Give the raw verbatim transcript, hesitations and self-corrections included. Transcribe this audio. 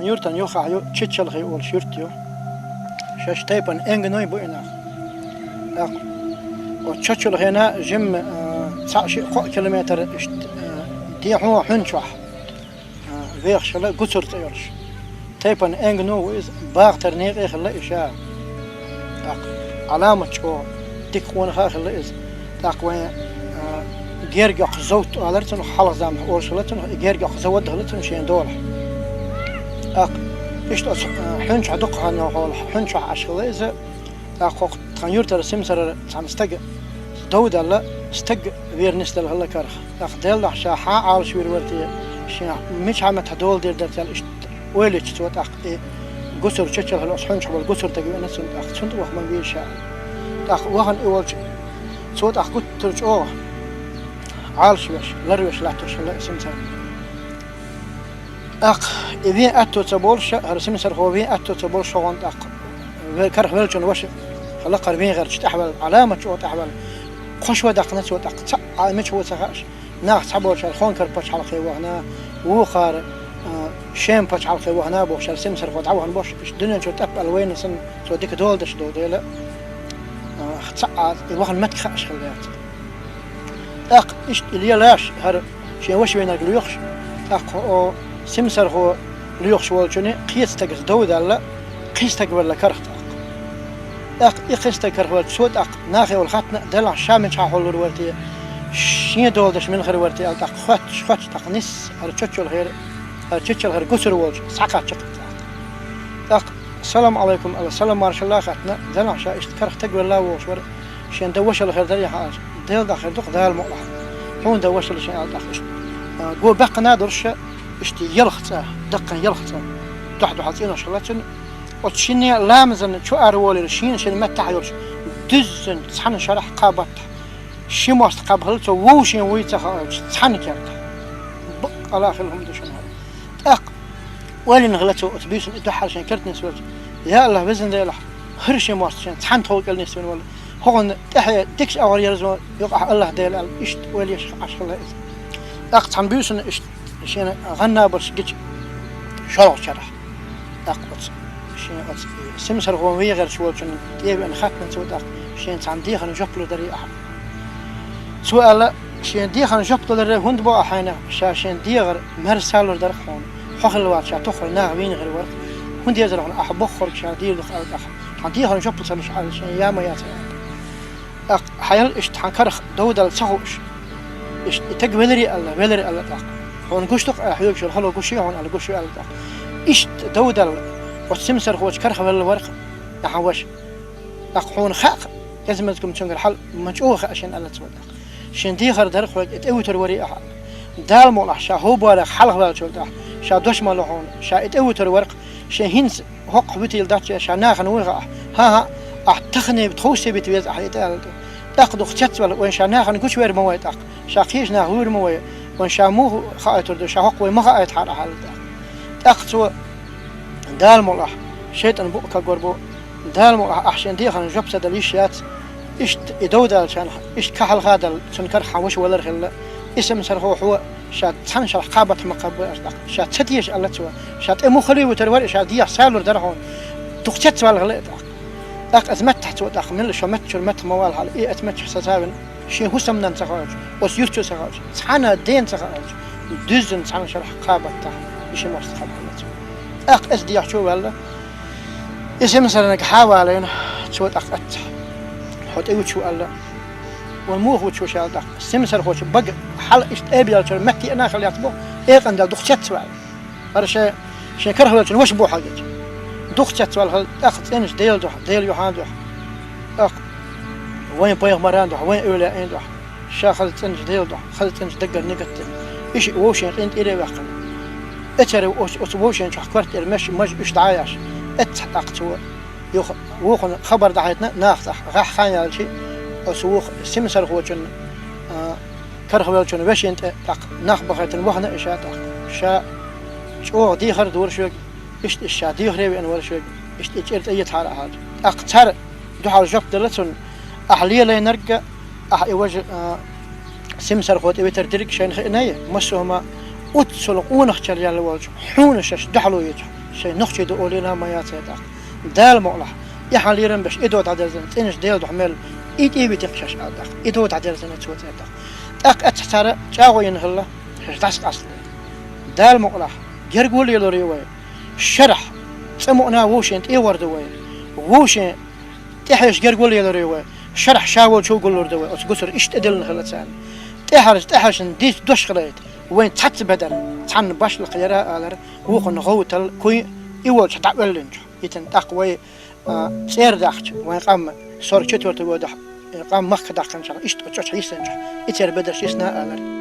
Юртан юххьехь ю Чечалхи олуш юрт ю. Шаьш тайпана Энгной бу и нах. ТӀаккха оцу Чечалхина жимма, а, цхьаъ шиъ кхоъ километр иштта, а, дехьо хьуьнчохь, а, вехаш хилла Гуцур цӀе йолуш. Тайпана Энгно ву иза, бахтар некъе хилла и ша. ТӀаккха Ӏаламат чӀогӀа дика къонаха а хилла иза. ТӀаккха вайн, а, гергахь Зовт олура цунах, хьалха заманахь олуш хилла цунах, и гергахь Завод хилла цунах шен долахь. ТӀаккха иштта оцу, а, хьуьнчохь дукха хан йолхула, хьуьнчохь Ӏаш хилла иза. ТӀаккха хӀокху тхан юьртара Симсарара цхьана стага дов даьлла, стаг вер нисделла хилла карах. ТӀаккха деллахь ша хьан Ӏалаш вийр вара те, шен мичахь меттахь дола дийр дара те аьлла, иштта ойла йича цо тӀаккха и Гуцур Чечалхина оцу хьуьнчохь болу Гуцур стаг веана цунна тӀаккха, цунна тӀе ваха ма вийра ша. ТӀаккха вахана и волчу, цо тӀаккха гуттар а чӀогӀа Ӏалаш веш, ларвеш латтош хилла и Симсар. ТӀаккха и вен аьтто ца болуш, хӀара Симсархо вен аьтто ца болуш хӀокхунна тӀаккха, ве-, карах веллачун ваша, лакхара вен гӀерташ тӀаьхьаваьлла, Ӏаламат чӀогӀа тӀаьхьаваьлла, кхо шо даккхина цо тӀаккха, цхьаъ а мича ву ца хаьаш, нах цхьаболчара Хонкар пачхьалкхе вахана, вукхара, а, Шема пачхьалкхе вахана бохуш, хӀара Симсархо дӀавахана бохуш, иштта дуьнен чу тӀап аьлла вайна санна, цо дика дола деш долу дела, а, цхьаъ а и вахана меттиг хаьаш хилла яц. ТӀаккха иштта и лелаш, хӀара шен ваша вийнарг лоьхуш, тӀаккха о Симсархо лоьхуш волчунна кхечу стагца дов даьлла, кхин стаг велла карах тӀаккха. ТӀаккха и кхин стаг карах велча, цо тӀаккха нахе волу хаттана а делахь, ша мичахь хьуллур вара те, шен дола деш мила хир вара те аьлла, тӀаккха хоьттуш, хоьттуш тӀаккха нисса хӀара Чечалхера, хӀара Чечалхера Гуцур волчу схьакхачча тӀаккха. ТӀаккха, салам Ӏалайкум аьлла, салам маршалла а хаьттина, делахь ша иштта карах стаг велла а вогӀуш вара, шен дан вашалла хир дарий хьан аьлча, Делан дӀа хир ду-кх, Дала мукъ лахь. Хьуна дан вашалла шен аьлла тӀаккха иштта. А, го баьккхина а долуш ша, иштта ялх цӀа, даккхина ялх цӀа, дуьхь-дуьхьал цӀенош хилла цуьнан. Оцу шинне ламазан чу ара волийла, шена-шена меттахь йолуш, дуьззина цхьана шарахь кхаа баттахь, ши мостагӀ кхаба хилла цо, вовшийн вуй ца хаьлча, цхьана кертахь. Бакъ ала хилла хӀума ду шуна хӀара. ТӀаккха ойла йина хилла цо оцу буьйсанна и дуьххьара шен керта нисвелча: «Я АллахӀ, Везан Делахь, хӀара ши мостагӀ шен цхьана тховкӀел нисвина волу, хӀокхунна тӀаьхье дикачу агӀор ерзо ю-кх ахь, АллахӀ Дела», аьлла, иштта ойла еш Ӏаш хилла иза. ТӀаккха цхьана буьйсанна иштта шена гӀан-набарш гича шолгӀачарахь. ТӀаккха оцу шен оцу Симсархо вен гӀерташ волчунна тӀе а веана хаттина цо тӀаккха, шен цхьана дехарна жоп лур дарий ахьа. Цо аьлла, шен дехарна жоп даларе хӀунда бо ахь хьайна, ша шен дегӀар мер салур дара-кх хьуна. Хьо хилла вац ша тоххара наха вийна хир вара-кх. ХӀунда езара хьуна ахь боххург ша дийр ду-кх аьлла тӀаккха. Хьан дехарна жоп ца луш аьлла, шен я ма яц аьлла. ТӀаккха хьайна иштта хьан карах дов даьлла ца хууш, иштта и стаг веларий аьлла, веларий аьлла тӀаккха. Хьуна гуш ду-кх, ахь хьоьгуш йолу хало гуш ю хьуна аьлла, гуш ю аьлла тӀаккха. Иштта дов даьлла, оцу Симсархочу карах велла вара-кх ахьа ваша. ТӀаккха хьуна хаьа-кх, кӀезмазгум цуьнгара хьал ма чӀогӀа хаьа шена аьлла цо тӀаккха. Шен дехар дара хьоьга, и тӀе вуьтур варий ахьа аьлла. Дала мукъ лахь, ша хӀокху бахарх хьалха ваьллачул тӀаьхьа, ша дош ма ло хьуна, ша и тӀе вуьтур вара-кх, шен хӀинца хӀокху вуьтийла дац шен, ша нахана вуй хаьа ахь. ХӀан-хӀа, ахь тахане тховсе вита веза ахьа и тӀе аьлла тӀе. ТӀаккха дукха цецваьлла, вайн ша нахана гучувер ма вай тӀаккха, ша кхечу наха вуьйр ма вай, вайн ша муха хаийтур ду, ша хӀокху вай ма хаийтахьара ахьа аьлла тӀаккха. ТӀаккха цо Дала мукъ лахь, шайтӀан букъ кагор бу, Дала мукъ лахь, ахь шен дехарна жоп ца дала йиш яц. Иштта и дов даьллачарна, иштта кхин хьалха а даьлла, цуьнан карах хьан ваша валар хилла. И Симсархо хьо ша цхьана шарахь кхаа баттахь ма кхаба аша тӀаккха. Ша ца теша аьлла цо. Ша тӀе муха хилий вуьтур вара, ша дехар салур дара хьуна. Дукха цецваьлла хилла и тӀаккха. ТӀаккха иза меттахь цо тӀаккха, милла шо меттачуьра меттах ма вала хьала, и оцу меттахь сацавина. Шен хӀусамнана ца хаьлча, оцу юьртачу ца хаьлча, цхьана а дена ца хаьлча, дуьззина цхьана шарахь кхаа баттахь и ши мостагӀ кхаба хилла цо. ТӀаккха иза дехачу а ваьлла, и Симсарниг хьа а валийна, цо тӀаккха эццахь: «Хьо тӀе вуьтуш ву», аьлла. «Вай муха вуьтуш ву?» аьлла тӀаккха. Симсархочу бага хьала иштта тӀе а беллачуьра метта еана а хилла яц боху, экъан дала дукха цецваьлла. ХӀара шен, шен карах веллачун ваша бу хьагича. Дукха цецваьлла хилла, тӀаккха цӀеначу Делан дуьхьа, Делан юьхьан дуьхьа. ТӀаккха вайн пайхамаран дуьхьа, вайн эвлаяийн дуьхьа. Ша хаза цӀеначу Делан дуьхьа, хаза цӀеначу даггара нигат дина. И шиъ вовшийн къинтӀера а ваьккхина. Эцара оцу, оцу вовшийн чохь кортера меш, маж уьш дӀа а еш, эццахь тӀаккха цо юха вукхунна хабар дӀахьийтина, нах цӀахь гӀаьххьа хан яьлча, оцу вукху Симсархочун, а, карах веллачун вешин тӀе тӀаккха нах бахийтина вахана и ша тӀаккха. Ша чӀогӀа дехар а дора шоьга, иштта и ша дехаре веана вара шоьга, иштта и чӀир тӀеэцахьара ахьа аьлча. ТӀаккха цара дуьхьал жоп делла цунна: «Ахьа лелайнарг а, ахьа и важа, а, Симсархо тӀе витар дерг шайна хиънай, массо а хӀума, оццул къонахчалла яьлла волчу хьуна шаьш дуьхьало йоцу, Шайн нохчий ду олийна ма яцара тӀаккха. Дала мукъалахь, эхьа лерам беш, и до дӀадерзина, цӀеначу Делан дуьхьа мел, и тӀе а витина шаьш ала тӀаккха, и до дӀадерзина цо цӀера тӀаккха. ТӀаккха эццахь цара чӀагӀо йина хилла, шаьш дӀасакъастале. Дала мукъалахь, герга лелоре вай, шарахь, цӀа мукъана вовшийн тӀе а ворду вай, вовшийн тӀехьаьжча герга лелоре вай, шарахь ша волчу гуллур ду вай, оцу гуцара иштта тӀедиллина хилла царна. ТӀаьхьарчу тӀаьхьарчунна дийца дош хилийта, вайн цхьацца бедар, цхьанна башхалла яра алар, вукхунна гӀовтал, куй, и волчу дӀаоьллинчу. Итан тӀаккха вай, а, цӀера дахча, вайн къам сорок четвёртый годахь, э, къам махка дахканчахь, иштта оцу чӀочу йиссинчахь, и церан бедарш йисна алар.